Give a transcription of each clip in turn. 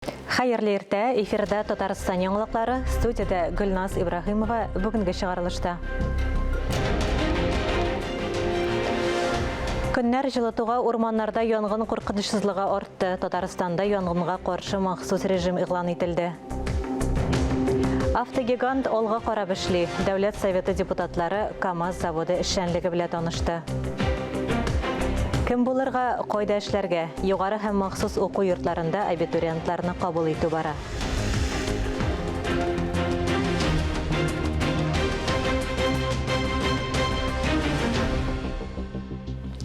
Хәерле иртә, эфирда Татарстан яңалыклары, студиядә Гөлназ Ибраһимова бүгенге чыгарылышта. Көннәр җылытуга урманнарда янгын куркынычсызлыгы артты. Татарстанда янгынга каршы махсус режим игълан ителде. Автогигант алга карап эшли. Дәүләт Советы депутатлары КАМАЗ заводы эшчәнлеге белән танышты. Кем булырга, кайда эшләргә? Югары һәм махсус уку йортларында абитуриентларны кабул итү бара.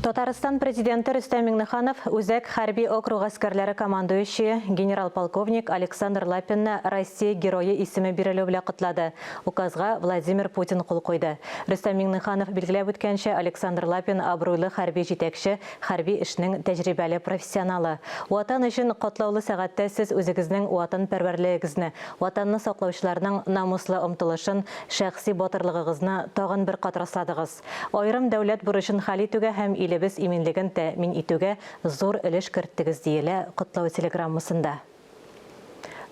Татарстан президенты Рөстәм Миңнеханов Үзәк хәрби округ гаскәрләре командующие генерал-полковник Александр Лапинны Россия Герое исеме бирелү белән котлады. Указга Владимир Путин кул куйды. Рөстәм Миңнеханов билгеләп үткәнчә, Александр Лапин абруйлы хәрби җитәкче, хәрби эшнең тәҗрибәле профессионалы. Ватан өчен катлаулы сәгатьтә сез үзегезнең ватанпәрвәрлегегезне, Ватанны саклаучыларның намуслы омтылышын, шәхси батырлыгыгызны тагын бер кат расладыгыз. Аерым дәүләт бурычын хәл итүгә һәм илебез иминлеген тәэмин итүгә зур өлеш керттегез, диелә котлау телеграммасында.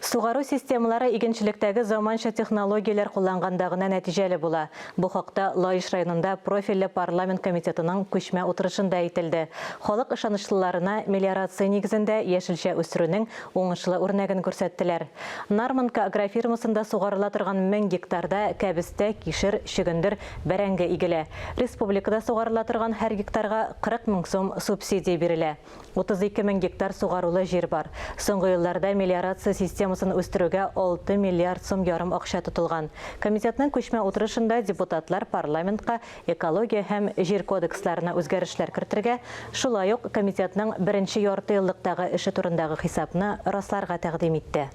Сугару системалары игенчелектәге заманча технологияләр кулланганда гына нәтиҗәле була. Бу хакта Лаеш районында профильле парламент комитетының күчмә утырышында әйтелде. Халык ышанычлыларына мелиорация нигезендә яшелчә үстерүнең уңышлы үрнәген күрсәттеләр. Нармонка агрофирмасында сугарыла торган 1000 гектарда кәбестә, кишер, чөгендер, бәрәңге игелә. Республикада сугарыла торган һәр гектарга 40 мең сум субсидия бирелә. 32 мең гектар сугарулы җир бар. Соңгы елларда мелиорация системасын үстерүгә 6 миллиард сум ярым акча тотылган. Комитетның күчмә утырышында депутатлар парламентка Экология һәм Җир кодексларына үзгәрешләр кертергә, шулай ук комитетның беренче яртыеллыктагы эше турындагы хисапны расларга тәкъдим итте.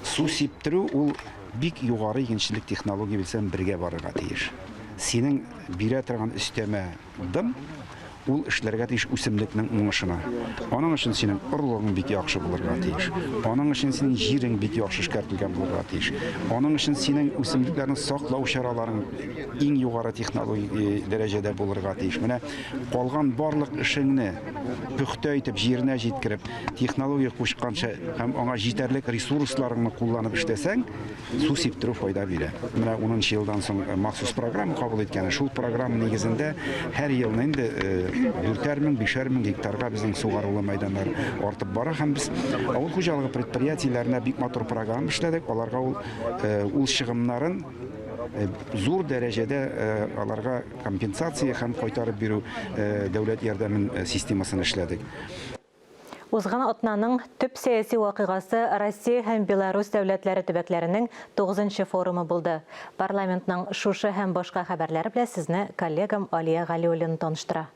Су сиптерү ул бик югары игенчелек технология белсән бергә барырга тиеш. Синең бирә торган өстәмә Дым, ул эшләргә тиеш үсемлекнең уңышына. Аның өчен синең орлыгың бик яхшы булырга тиеш. Аның өчен синең җирең бик яхшы эшкәртелгән булырга тиеш. Аның өчен синең үсемлекләрне саклау чараларың иң югары технологик э, дәрәҗәдә булырга тиеш. Менә калган барлык эшеңне пөхтә итеп җиренә җиткереп, технология кушканча һәм аңа җитәрлек ресурсларыңны кулланып эшләсәң, Су сиптерү файда бирә. Менә унынчы елдан соң э, махсус программа кабул иткән. Шул программа нигезендә һәр елны инде э, дүртәр мең, бишәр мең гектарга безнең сугарулы мәйданнар артып бара һәм без авыл хуҗалыгы предприятиеләренә бик матур программа эшләдек. Аларга ул э, ул чыгымнарын зур дәрәҗәдә аларга компенсация һәм кайтарып бирү дәүләт ярдәмен системасын эшләдек. Узган атнаның төп сәяси вакыйгасы Россия һәм Беларусь дәүләтләре төбәкләренең тугызынчы форумы булды. Парламентның шушы һәм башка хәбәрләре белән сезне коллегам Алия Галиуллина таныштыра.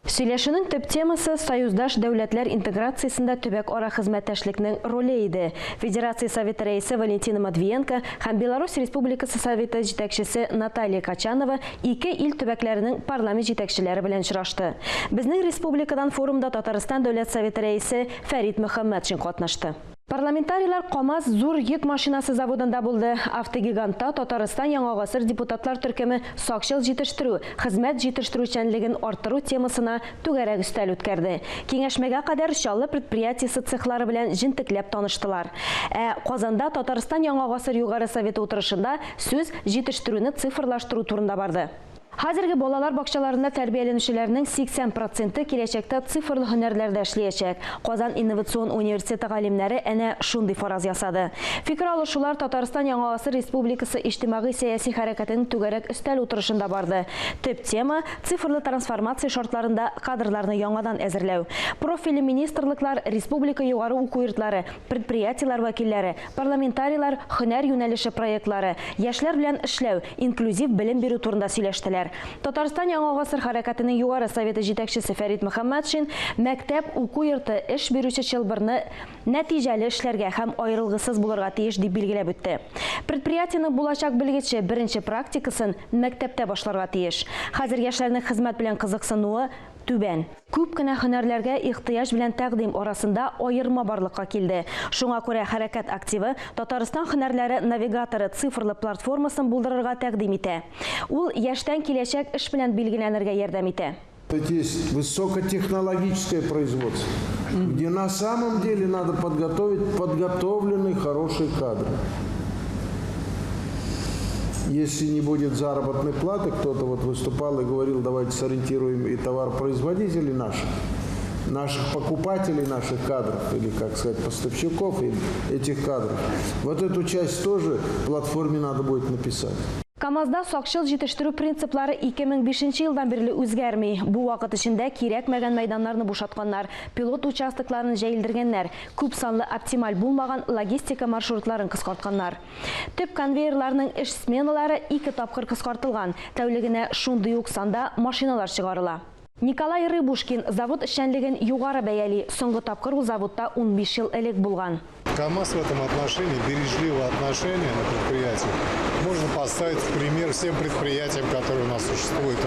Сөйләшүнең төп темасы союздаш дәүләтләр интеграциясендә төбәк-ара хезмәттәшлекнең роле иде. Федерация Советы Рәисе Валентина Матвиенко һәм Беларусь Республикасы Советы җитәкчесе Наталья Кочанова ике ил төбәкләренең парламент җитәкчеләре белән очрашты. Безнең республикадан форумда Татарстан Дәүләт Советы Рәисе Фәрит Мөхәммәтшин катнашты. Парламентарийлар КАМАЗ зур йөк машинасы заводында булды. Автогигантта Татарстан Яңа гасыр депутатлар төркеме сакчыл җитештерү, хезмәт җитештерүчәнлеген арттыру темасына түгәрәк өстәл үткәрде. Киңәшмәгә кадәр Чаллы предприятиесе цехлары белән җентекләп таныштылар. Ә Казанда Татарстан Яңа гасыр Югары Советы утырышында Сүз җитештерүне цифрлаштыру турында барды. Хәзерге балалар бакчаларында тәрбияләнүчеләрнең 80 проценты киләчәктә цифрлы һөнәрләрдә эшлиячәк. Казан инновацион университеты галимнәре әнә шундый фараз ясады. Фикер алышулар Татарстан Яңа гасыр республикасы иҗтимагый-сәяси хәрәкәтенең түгәрәк өстәл утырышында барды. Төп тема, цифрлы трансформация шартларында кадрларны яңадан әзерләү. Профильле министрлыклар, республика югары уку йортлары, предприятиеләр вәкилләре, Парламентарийлар һөнәр юнәлеше проектлары, яшьләр белән эшләү, инклюзив белем бирү турында сөйләштеләр. Татарстан Яңа гасыр хәрәкәтенең Югары Советы җитәкчесе Фәрит Мөхәммәтшин мәктәп, уку йорты, эш бирүче чылбырны нәтиҗәле эшләргә һәм аерылгысыз булырга тиеш дип билгеләп үтте. Предприятиенең булачак белгече беренче практикасын мәктәптә башларга тиеш. Хәзер яшьләрнең хезмәт белән кызыксынуы түбән. Күп кенә һөнәрләргә ихтыяҗ белән тәкъдим арасында аерма барлыкка килде. Шуңа күрә хәрәкәт активы Татарстан һөнәрләре навигаторы цифрлы платформасын булдырырга тәкъдим итә. Ул яшьтән киләчәк эш белән билгеләнергә ярдәм итә. Ведь есть высокотехнологическое производство, где на самом деле надо подготовить подготовленные хорошие кадры. Если не будет заработной платы, кто-то вот выступал и говорил, давайте сориентируем и товаропроизводителей наших, наших покупателей наших кадров, или, как сказать, поставщиков и этих кадров. Вот эту часть тоже в платформе надо будет написать. КАМАЗда сакчыл җитештерү принциплары 2005 елдан бирле үзгәрми. Бу вакыт эчендә кирәкмәгән мәйданнарны бушатканнар, пилот участокларын җәелдергәннәр, күп санлы оптималь булмаган логистика маршрутларын кыскартканнар. Төп конвейерларның эш сменалары ике тапкыр кыскартылган, тәүлегенә шундый ук санда машиналар чыгарыла. Николай Рыбушкин завод эшчәнлеген югары бәяли. Соңгы тапкыр ул заводта 15 ел элек булган. КАМАЗ в этом отношении, бережливое отношение на предприятии, можно поставить в пример всем предприятиям, которые у нас существуют,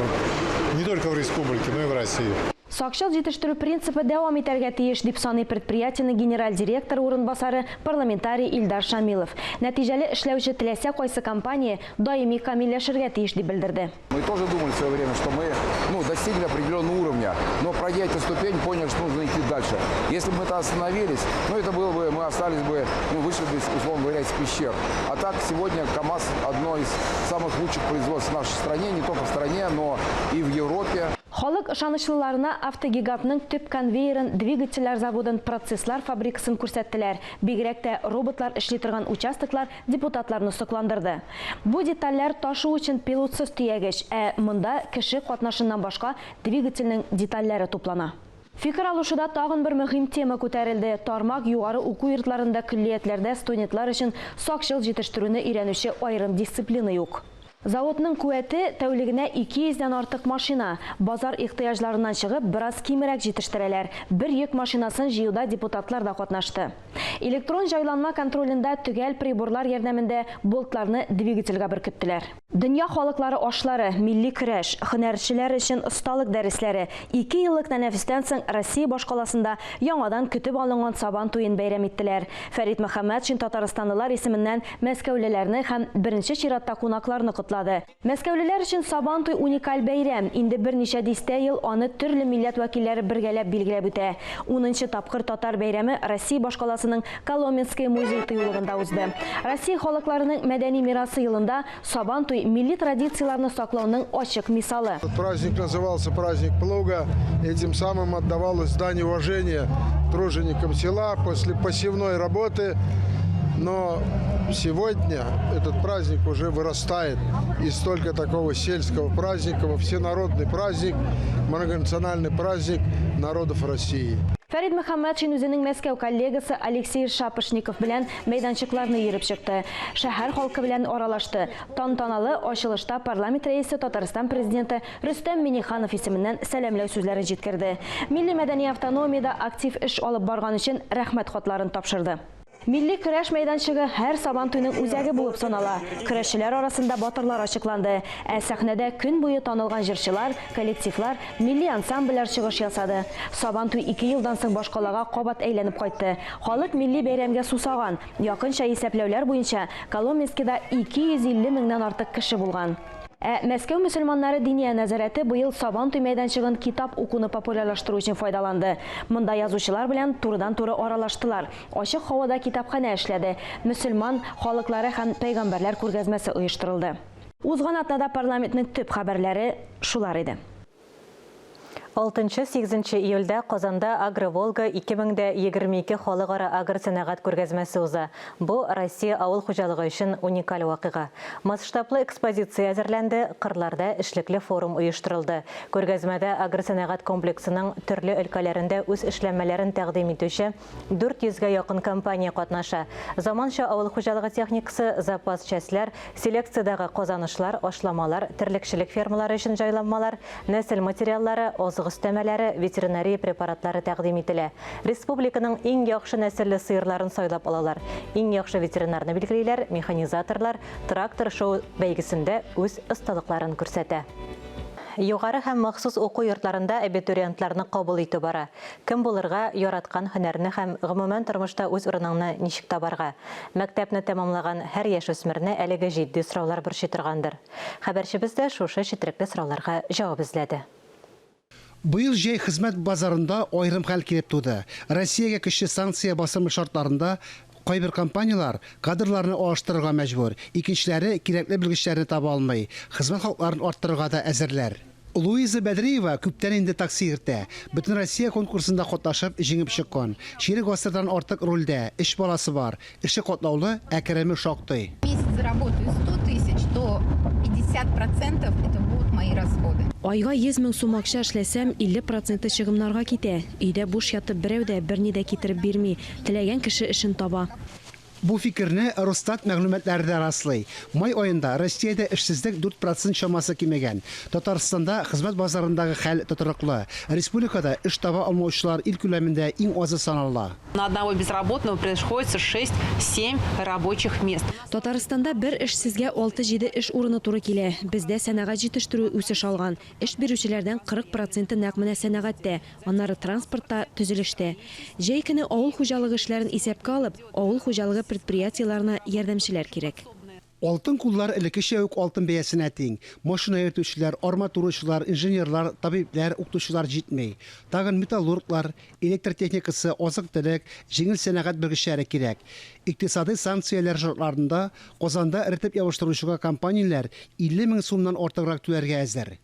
не только в республике, но и в России. Сакчыл җитештерү принципы дәвам итәргә тиеш, дип саный предприятиенең генераль директоры урынбасары, парламентарий Илдар Шамилов. Нәтиҗәле эшләүче теләсә кайсы компания даими камилләшергә тиеш, дип белдерде. Мы тоже думали в свое время, что мы, ну, достигли определенного уровня, но пройдя эту ступень, поняли, что нужно идти дальше. Если бы мы то остановились, ну, это было бы, мы остались бы, ну, вышли бы, условно говоря, из пещер. А так сегодня КАМАЗ одно из самых лучших производств в нашей стране, не только в стране, но и в Европе. Халык ышанычлыларына автогигантның төп конвейерын, двигательләр заводын, процесслар фабрикасын күрсәттеләр. Бигрәк тә роботлар эшли торган участоклар депутатларны сокландырды. Бу детальләр ташу өчен пилотсыз төягеч, ә монда кеше катнашыннан башка двигательнең детальләре туплана. Фикер алышуда тагын бер мөһим тема күтәрелде. Тармак югары уку йортларында, көллиятләрдә студентлар өчен сакчыл җитештерүне өйрәнүче аерым дисциплина юк. Заводның куәте тәүлегенә 200 дән артык машина. Базар ихтыяҗларыннан чыгып, бераз кимрәк җитештерәләр. Бер йөк машинасын җыюда депутатлар да катнашты. Электрон җайланма контролендә төгәл приборлар ярдәмендә болтларны двигательгә беркеттеләр. Дөнья халыклары ашлары, милли көрәш, һөнәрчеләр өчен осталык дәресләре. Ике еллык тәнәфестән соң Россия башкаласында яңадан көтеп алынган Сабан туен бәйрәм иттеләр. Фәрит Мөхәммәтшин татарстанлылар исеменнән мәскәүлеләрне һәм беренче чиратта кунакларны котлады. Мәскәүлеләр өчен Сабан туй уникаль бәйрәм. Инде берничә дистә ел аны төрле милләт вәкилләре бергәләп билгеләп үтә. 10нчы тапкыр татар бәйрәме Россия башкаласының Коломенское музей тыюлыгында узды. Россия халыкларының мәдәни мирасы елында Сабан туй милли традицияләрне саклауның ачык мисалы. Праздник назывался праздник плуга. Этим самым отдавалось дань уважения труженикам села после посевной работы. Но сегодня этот праздник уже вырастает из только такого сельского праздника во всенародный праздник, многонациональный праздник народов России. Фәрит Мөхәммәтшин үзенең Мәскәү коллегасы Алексей Шапошников белән мәйданчыкларны йөреп чыкты. Шәһәр халкы белән аралашты. Тантаналы ачылышта парламент рәисе Татарстан президенты Рөстәм Миңнеханов исеменнән сәламләү сүзләре җиткерде. Милли мәдәни автономиядә актив эш алып барган өчен рәхмәт хатларын тапшырды. Милли көрәш мәйданчыгы һәр Сабан туйның үзәге булып санала. Көрәшчеләр арасында батырлар ачыкланды. Ә сәхнәдә көн буе танылган җырчылар, коллективлар, милли ансамбльләр чыгыш ясады. Сабан туй ике елдан соң башкалага кабат әйләнеп кайтты. Халык милли бәйрәмгә сусаган. Якынча исәпләүләр буенча Коломенскийда 250 меңнән артык кеше булган. Ә Мәскәү мөселманнары диния нәзарәте быел Сабан туй мәйданчыгын китап укуны популярлаштыру өчен файдаланды. Монда язучылар белән турыдан-туры аралаштылар. Ачык һавада китапханә эшләде. Мөселман халыклары һәм пәйгамбәрләр күргәзмәсе оештырылды. Узган атнада парламентның төп хәбәрләре шулар иде. 6-8 июльдә Казанда Агро-Волга 2022 халыкара агросәнәгать күргәзмәсе уза. Бу Россия авыл хуҗалыгы өчен уникаль вакыйга. Масштаблы экспозиция әзерләнде, кырларда эшлекле форум оештырылды. Күргәзмәдә агросәнәгать комплексының төрле өлкәләрендә үз эшләнмәләрен тәкъдим итүче 400 гә якын компания катнаша. Заманча авыл хуҗалыгы техникасы, запас частьләр, селекциядәге казанышлар, ашламалар, терлекчелек фермалары өчен җайланмалар, нәсел материаллары, азык өстәмәләре, ветеринария препаратлары тәкъдим ителә. Республиканың иң яхшы нәселле сыерларын сайлап алалар. Иң яхшы ветеринарны билгелиләр, механизаторлар трактор-шоу бәйгесендә үз осталыкларын күрсәтә. Югары һәм махсус уку йортларында абитуриентларны кабул итү бара. Кем булырга, яраткан һөнәрне һәм гомумән тормышта үз урыныңны ничек табарга? Мәктәпне тәмамлаган һәр яшүсмерне әлеге җитди сораулар борчый торгандыр. Хәбәрчебез дә шушы четерекле сорауларга җавап эзләде. Быел җәй хезмәт базарында аерым хәл килеп туды. Россиягә көчле санкция басымы шартларында кайбер компанияләр кадрларны алыштырырга мәҗбүр, икенчеләре кирәкле белгечләрне таба алмый, хезмәт хакларын арттырырга да әзерләр. Луиза Бәдриева күптән инде такси йөртә. Бөтенроссия конкурсында катнашып, җиңеп чыккан. Чирек гасырдан артык рульдә, өч баласы бар. Эше катлаулы, ә кереме шактый. Месяц заработаю 100 тысяч, то 50 процентов это будут мои расходы. Айга 100 мең сум акча эшләсәм, 50 проценты чыгымнарга китә. Өйдә буш ятып берәү дә берни дә китереп бирми. Теләгән кеше эшен таба. Бу фикерне Росстат мәгълүматлары да раслый. Май аенда Россиядә эшсезлек 4 процент чамасы кимегән. Татарстанда хезмәт базарындагы хәл тотрыклы. Республикада эш таба алмаучылар ил күләмендә иң азы санала. На одного безработного приходится 6-7 рабочих мест. Татарстанда бер эшсезгә алты-җиде эш урыны туры килә. Бездә сәнәгать җитештерүе үсеш алган. Эш бирүчеләрдән 40 проценты нәкъ менә сәнәгатьтә, аннары транспортта, төзелештә. Җәй көне авыл хуҗалыгы эшләрен исәпкә алып, авыл хуҗалыгы предприятиеләренә ярдәмчеләр кирәк. Алтын куллар элеккечә үк алтын бәясенә тиң. Машина йөртүчеләр, арматурачылар, инженерлар, табибләр, укытучылар җитми. Тагын металлурглар, электр техникасы, азык-төлек, җиңел сәнәгать белгечләре кирәк. Икътисадый санкцияләр шартларында Казанда эретеп ябыштыручыга компанияләр 50 мең сумнан артыграк түләргә әзер.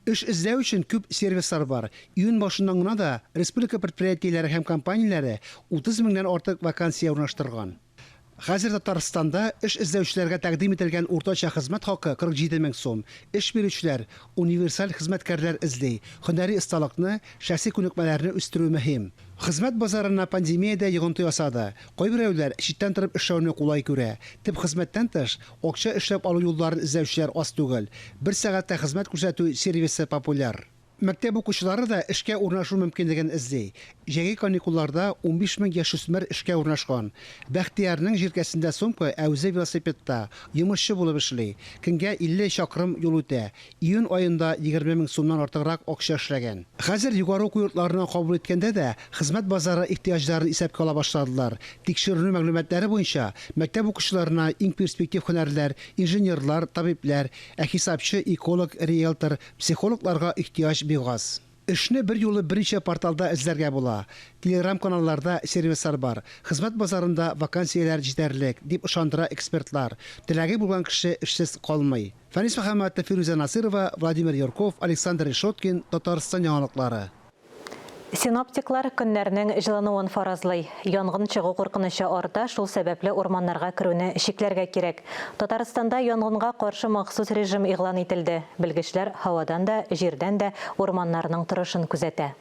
Эш эзләү өчен күп сервислар бар. Июнь башыннан гына да республика предприятиеләре һәм компанияләре 30 меңнән артык вакансия урнаштырган. Хәзер Татарстанда эш эзләүчеләргә тәкъдим ителгән уртача хезмәт хакы 47 мең сум. Эш бирүчеләр универсаль хезмәткәрләр эзли. Һөнәри осталыкны, шәхси күнекмәләрне үстерү мөһим. Хезмәт базарына пандемия дә йогынты ясады. Кайберәүләр читтән торып эшләүне кулай күрә. Төп хезмәттән тыш, акча эшләп алу юлларын эзләүчеләр аз түгел. Бер сәгатьтә хезмәт күрсәтү сервисы популяр. Мәктәп укучылары да эшкә урнашу мөмкинлеген эзли. Җәйге каникулларда 15 мең яшүсмер эшкә урнашкан. Бәхтиярнең җилкәсендә сумка, ә үзе велосипедта. Йомышчы булып эшли. Көнгә 50 чакрым юл үтә. Июнь аенда 20 мең сумнан артыграк акча эшләгән. Хәзер югары уку йортларына кабул иткәндә дә хезмәт базары ихтыяҗларын исәпкә ала башладылар. Тикшеренү мәгълүматлары буенча, мәктәп укучыларына иң перспектив һөнәрләр, инженерлар, табибләр, ә хисапчы, эколог, риэлтор, Психологларга ихтыяҗ бик аз. Эшне берьюлы берничә порталда эзләргә була. Телеграм-каналларда сервислар бар. Хезмәт базарында вакансияләр җитәрлек, дип ышандыра экспертлар. Теләге булган кеше эшсез калмый. Фәнис Мөхәммәтов, Фирүзә Насыйрова, Владимир Юрков, Александр Решеткин, Татарстан яңалыклары. Синоптиклар көннәрнең җылынуын фаразлый. Янгын чыгу куркынычы арта, шул сәбәпле урманнарга керүне чикләргә кирәк. Татарстанда янгынга каршы махсус режим игълан ителде. Белгечләр һавадан да, җирдән дә урманнарның торышын күзәтә.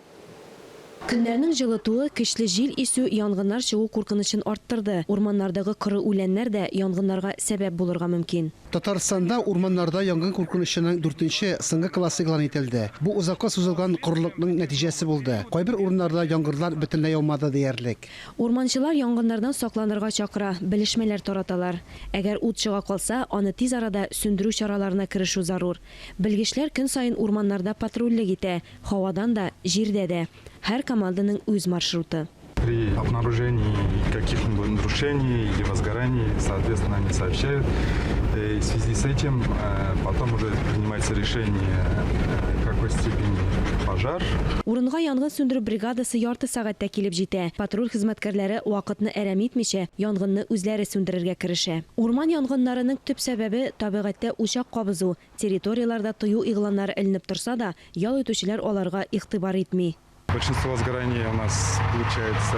Көннәрнең җылытуы, көчле җил исү янгыннар чыгу куркынычын арттырды. Урманнардагы коры үләннәр дә янгыннарга сәбәп булырга мөмкин. Татарстанда урманнарда янгын куркынычының дүртенче, соңгы классы игълан ителде. Бу озакка сузылган корылыкның нәтиҗәсе булды. Кайбер урыннарда яңгырлар бөтенләй яумады диярлек. Урманчылар янгыннардан сакланырга чакыра, белешмәләр тараталар. Әгәр ут чыга калса, аны тиз арада сүндерү чараларына керешү зарур. Белгечләр көн саен урманнарда патрульлек итә, һавадан да, җирдә дә. Һәр команданың үз маршруты. При обнаружении каких-либо нарушений или возгораний, соответственно, они сообщают. И в связи с этим потом уже принимается решение, какой степени пожар. Урынга янгын сүндерү бригадасы ярты сәгатьтә килеп җитә. Патруль хезмәткәрләре вакытны әрәм итмичә, янгынны үзләре сүндерергә керешә. Урман янгыннарының төп сәбәбе, табигатьтә учак кабызу. Территорияләрдә тыю игъланнары эленеп торса да, ял итүчеләр аларга игътибар итми. Большинство возгораний у нас получается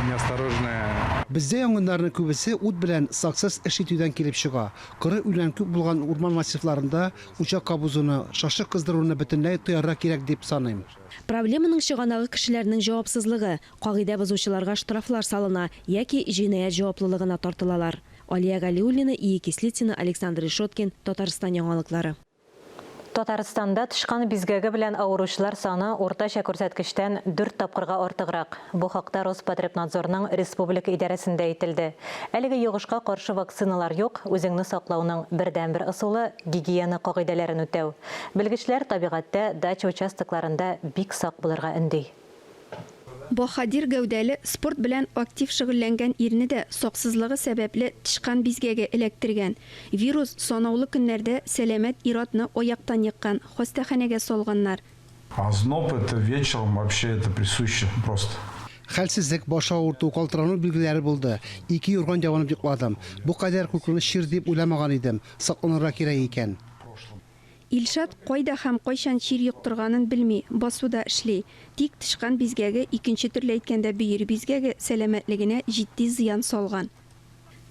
неосторожное. Бездә янгыннарның күбесе ут белән саксыз эш итүдән килеп чыга. Коры үлән күп булган урман массивларында учак кабызуны, шашлык кыздыруны бөтенләй тыярга кирәк дип саныйм. Проблеманың чыганагы кешеләрнең җавапсызлыгы. Кагыйдә бозучыларга штрафлар салына яки җинаять җаваплылыгына тартылалар. Алия Галиуллина, Ия Кислицына, Александр Решеткин, Татарстан яңалыклары. Татарстанда тычкан бизгәге белән авыручылар саны уртача күрсәткечтән дүрт тапкырга артыграк. Бу хакта Роспотребнадзорның республика идарәсендә әйтелде. Әлеге йогышка каршы вакциналар юк, үзеңне саклауның бердәнбер ысулы, гигиена кагыйдәләрен үтәү. Белгечләр табигатьтә, дача участокларында бик сак булырга өнди. Баһадир гәүдәле, спорт белән актив шөгыльләнгән ирне дә саксызлыгы сәбәпле тычкан бизгәге эләктергән. Вирус санаулы көннәрдә сәламәт ир-атны аяктан еккан, хастаханәгә салганнар. Озноб это вечером вообще это присуще просто. Хәлсезлек, баш авырту, калтырану билгеләре булды. Ике юрган ябынып йокладым. Бу кадәр куркыныч чир дип уйламаган идем. Сакланырга кирәк икән. Илшат кайда һәм кайчан чир йоктырганын белми, басуда эшли. Тик тычкан бизгәге, икенче төрле әйткәндә бөер бизгәге, сәламәтлегенә җитди зыян салган.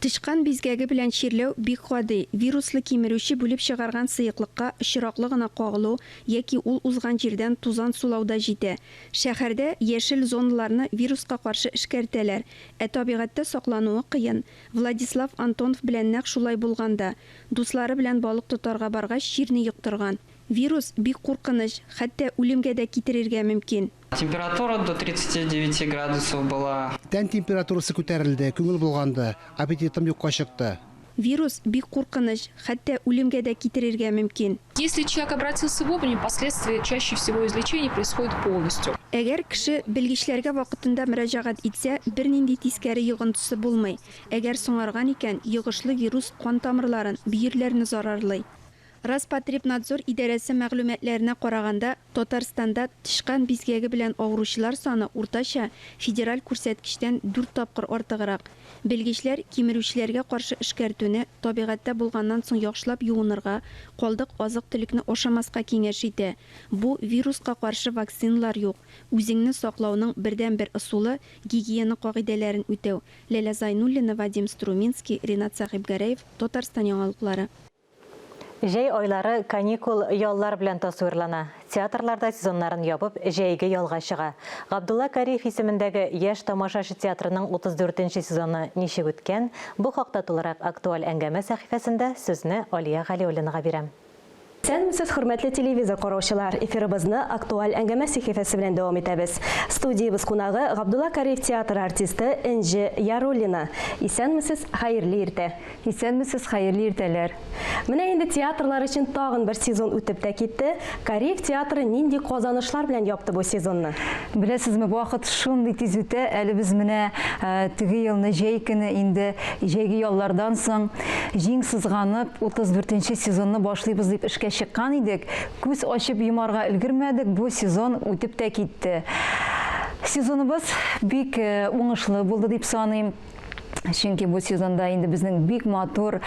Тычкан бизгәге белән чирләү бик гади, вируслы кимерүче бүлеп чыгарган сыеклыкка очраклы гына кагылу яки ул узган җирдән тузан сулау да җитә. Шәһәрдә яшел зоналарны вируска каршы эшкәртәләр, ә табигатьтә саклануы кыен. Владислав Антонов белән нәкъ шулай булган да. Дуслары белән балык тотарга баргач, чирне йоктырган. Вирус бик куркыныч, хәтта үлемгә дә китерергә мөмкин. Температура до 39 градусов была. Тән температурасы күтәрелде, күңел болганды, аппетитым юкка чыкты. Вирус бик куркыныч, хәтта үлемгә дә китерергә мөмкин. Если человек обратился вовремя, последствия чаще всего излечение происходит полностью. Әгәр кеше белгечләргә вакытында мөрәҗәгать итсә, бернинди тискәре йогынтысы булмый. Әгәр соңарган икән, йогышлы вирус кан тамырларын, бөерләрне зарарлый. Роспотребнадзор идарәсе мәгълүматларына караганда, Татарстанда тычкан бизгәге белән авыручылар саны уртача федераль күрсәткечтән дүрт тапкыр артыграк. Белгечләр кимерүчеләргә каршы эшкәртүне, табигатьтә булганнан соң яхшылап юынырга, калдык азык-төлекне ашамаска киңәш итә. Бу вируска каршы вакциналар юк. Үзеңне саклауның бердәнбер ысулы, гигиена кагыйдәләрен үтәү. Ләлә Зайнуллина, Вадим Струминский, Ринат Сәхибгәрәев, Татарстан яңалыклары. Җәй айлары каникул, яллар белән тасвирлана. Театрлар да сезоннарын ябып, җәйге ялга чыга. Габдулла Кариев исемендәге Яшь тамашачы театрының 34 нче сезоны ничек үткән? Бу хакта тулырак Актуаль әңгәмә сәхифәсендә сүзне Алия Галиуллинага бирәм. Исәнмесез, хөрмәтле телевизор караучылар! Эфирыбызны Актуаль әңгәмә сәхифәсе белән дәвам итәбез. Студиябез кунагы, Габдулла Кариев театры артисты Энҗе Яруллина. Исәнмесез, хәерле иртә! Исәнмесез, хәерле иртәләр! Менә инде театрлар өчен тагын бер сезон үтеп тә китте. Кариев театры нинди казанышлар белән япты бу сезонны? Беләсезме, вакыт шундый тиз үтә, әле без менә теге елны җәй көне инде җәйге яллардан соң җиң сызганып, 34 нче сезонны башлыйбыз дип эшкә чыккан идек, күз ачып йомарга өлгермәдек, бу сезон үтеп тә китте. Сезоныбыз бик уңышлы булды дип саныйм. Чөнки бу сезонда инде безнең бик матур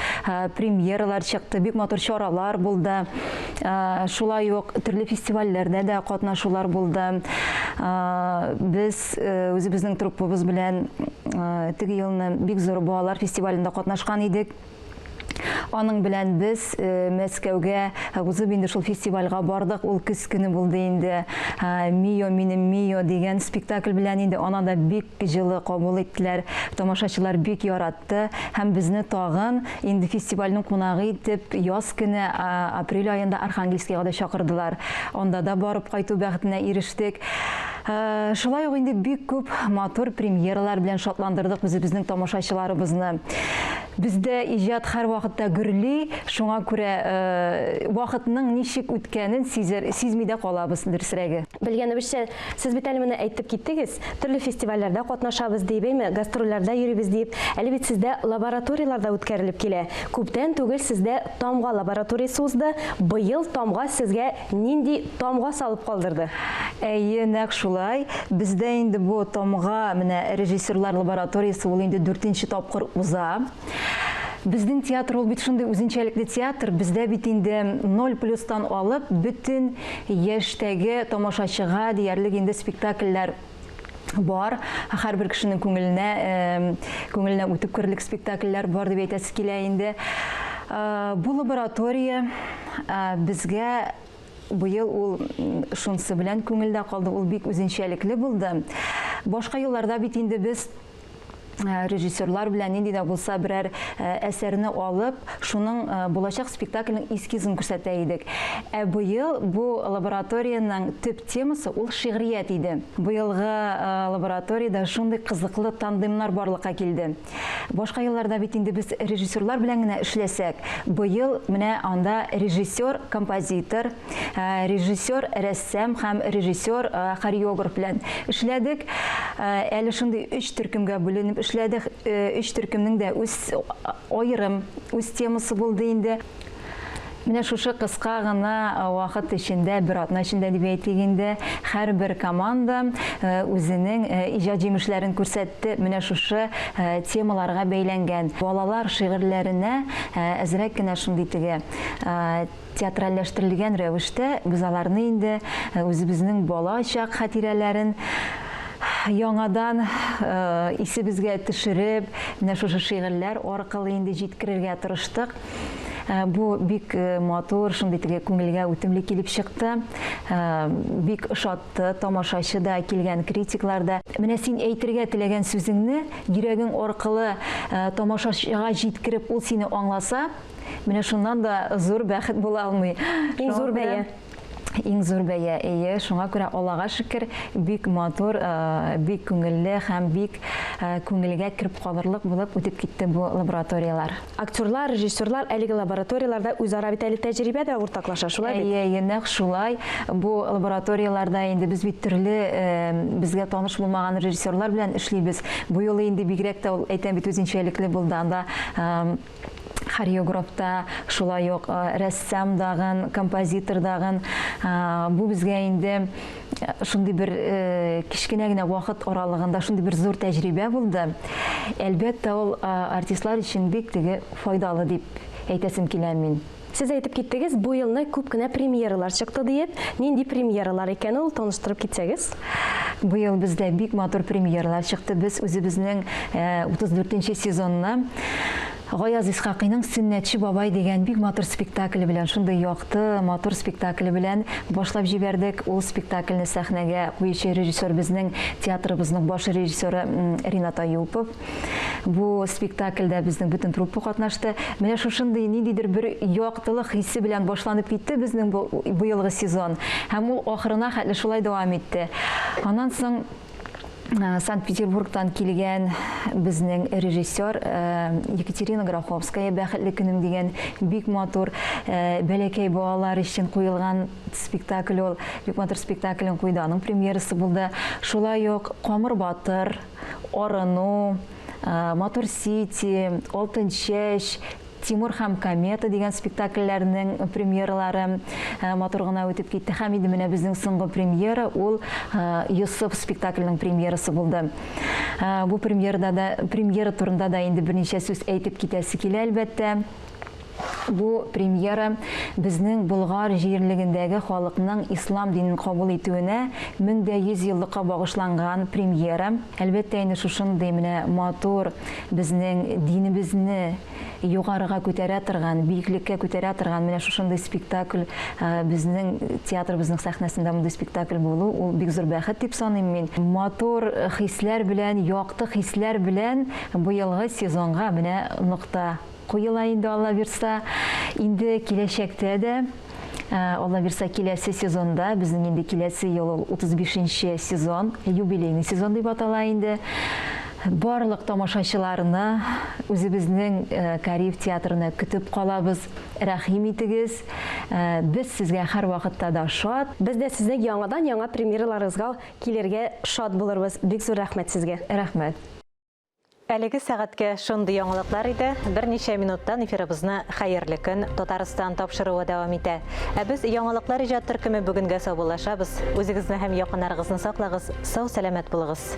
премьералар чыкты, бик матур чаралар булды. Шулай ук төрле фестивальләрдә дә катнашулар булды. Без үзебезнең труппабыз белән теге елны бик зур балалар фестивалендә катнашкан идек. Аның белән без э, Мәскәүгә э, узып инде шул фестивальгә бардык. Ул көз көне булды инде. Э, Мио минем Мио дигән спектакль белән инде ана да бик җылы кабул иттеләр. Тамашачылар бик яратты һәм безне тагын инде фестивальнең кунагы итеп яз көне апрель аенда Архангельскийга да чакырдылар. Анда да барып кайту бәхетенә ирештек. Шулай ук инде бик күп матур премьералар белән шатландырдык үзебезнең тамашачыларыбызны. Бездә иҗат һәрвакытта гөрли, шуңа күрә вакытның ничек үткәнен сизер, сизми дә калабыз, дөресрәге. Белгәнебезчә, сез бит әле менә әйтеп киттегез, төрле фестивальләрдә катнашабыз диеп, әйме, гастрольләрдә йөрибез диеп. Әле бит сездә лабораторияләр дә үткәрелеп килә. Күптән түгел сездә Тамга лабораториясе узды. Быел Тамга сезгә нинди тамга салып калдырды? Әйе, нәкъ шулай. Бездә инде бу тамга, менә режиссерлар лабораториясе ул инде дүртенче тапкыр уза. Безнең театр ул бит шундый үзенчәлекле театр, бездә бит инде ноль плюстан алып бөтен яшьтәге тамашачыга диярлек инде спектакльләр бар. Һәрбер кешенең күңеленә, күңеленә үтеп керерлек спектакльләр бар дип әйтәсе килә инде. Бу лаборатория безгә быел ул шунысы белән күңелдә калды, ул бик үзенчәлекле булды. Башка елларда бит инде без. Режиссерлар белән нинди дә булса берәр әсәрне алып, шуның булачак спектакльнең эскизын күрсәтә идек. Ә быел бу лабораториянең төп темасы ул шигърият иде. Быелгы лабораториядә шундый кызыклы тандемнар барлыкка килде. Башка елларда бит инде без режиссерлар белән генә эшләсәк, быел менә анда режиссер, композитор, Режиссер, рәссам һәм режиссер, хореограф белән эшләдек. Әле шундый өч төркемгә бүленеп эшләдек. Өч төркемнең дә үз аерым үз темасы булды инде. Менә шушы кыска гына вакыт эчендә, бер атна эчендә дип әйтик инде, һәрбер команда үзенең иҗат җимешләрен күрсәтте. Менә шушы темаларга бәйләнгән балалар шигырьләренә әзрәк кенә шундый теге Театральләштерелгән рәвештә без аларны инде үзебезнең бала чак хатирәләрен яңадан исебезгә төшереп, менә шушы шигырьләр аркылы инде җиткерергә тырыштык. Бу бик матур, шундый теге күңелгә үтемле килеп чыкты. Бик ошатты тамашачы да, килгән критиклар да. Менә син әйтергә теләгән сүзеңне йөрәгең аркылы тамашачыга җиткереп, ул сине аңласа, Менә шуннан да зур бәхет була алмый. Иң зур бәя. Иң зур бәя, әйе. Шуңа күрә Аллага шөкер, бик матур, бик күңелле һәм бик күңелгә кереп калырлык булып үтеп китте бу лабораторияләр. Актерлар, режиссерлар әлеге лабораторияләрдә үзара бит әле тәҗрибә дә уртаклаша, шулай бит? Әйе, әйе, нәкъ шулай. Бу лабораторияләрдә инде без бит төрле безгә таныш булмаган режиссерлар белән эшлибез. Бу юлы инде бигрәк тә ул, әйтәм бит, үзенчәлекле булды. Анда хореограф та, шулай ук рәссам дагын, композитор дагын. Бу безгә инде шундый бер кечкенә генә вакыт аралыгында шундый бер зур тәҗрибә булды. Әлбәттә, ул артистлар өчен бик теге файдалы дип әйтәсем килә мин. Сез әйтеп киттегез, бу елны күп кенә премьералар чыкты диеп. Нинди премьералар икән ул, таныштырып китсәгез? Быел бездә бик матур премьералар чыкты. Без үзебезнең 34 нче сезонны Гаяз Исхакыйның Сөннәтче бабай дигән бик матур спектакле белән, шундый якты, матур спектакле белән башлап җибәрдек. Ул спектакльне сәхнәгә куючы режиссер безнең театрыбызның баш режиссеры Ринат Аюпов. Бу спектакльдә безнең бөтен труппа катнашты. Менә шушындый ниндидер бер яктылык хисе белән башланып китте безнең бу быелгы сезон. Һәм ул ахырына хәтле шулай дәвам итте. Аннан соң Санкт-Петербургтан килгән безнең режиссер Екатерина Гроховская Бәхетле көнем дигән бик матур бәләкәй балалар өчен куелган спектакль ул. Бик матур спектаклен куйды, аның премьерасы булды. Шулай ук Камыр батыр, Арыну, Матур Сити, Алтын чәч, Тимур һәм комета дигән спектакльләрнең премьералары матур гына үтеп китте. Һәм инде менә безнең соңгы премьера ул Йосыф спектакленең премьерасы булды. Бу премьерада да, премьера турында да инде берничә сүз әйтеп китәсе килә, әлбәттә. Бу премьера безнең Болгар җирлегендәге халыкның ислам динен кабул итүенә 1100 еллыкка багышланган премьера. Әлбәттә инде шушындый менә матур безнең динебезне югарыга күтәрә торган, биеклеккә күтәрә торган менә шушындый спектакль безнең театрыбызның сәхнәсендә мондый спектакль булу ул бик зур бәхет дип саныйм мин. Матур хисләр белән, якты хисләр белән быелгы сезонга менә нокта Куела инде, Алла бирса. Инде киләчәктә дә, Алла бирса, киләсе сезонда, безнең инде киләсе ел ул 35 нче сезон, юбилейный сезон дип атала инде. Барлык тамашачыларны үзебезнең Кариев театрына көтеп калабыз. Рәхим итегез. Без сезгә һәрвакытта да шат. Без дә сезнең яңадан-яңа премьераларыгызга килергә шат булырбыз. Бик зур рәхмәт сезгә. Рәхмәт. Әлеге сәгатькә шундый яңалыклар иде. Берничә минуттан эфирыбызны Хәерле көн, Татарстан тапшыруы дәвам итә. Ә без яңалыклар иҗат төркеме бүгенгә саубуллашабыз. Үзегезне һәм якыннарыгызны саклагыз, сау-сәламәт булыгыз.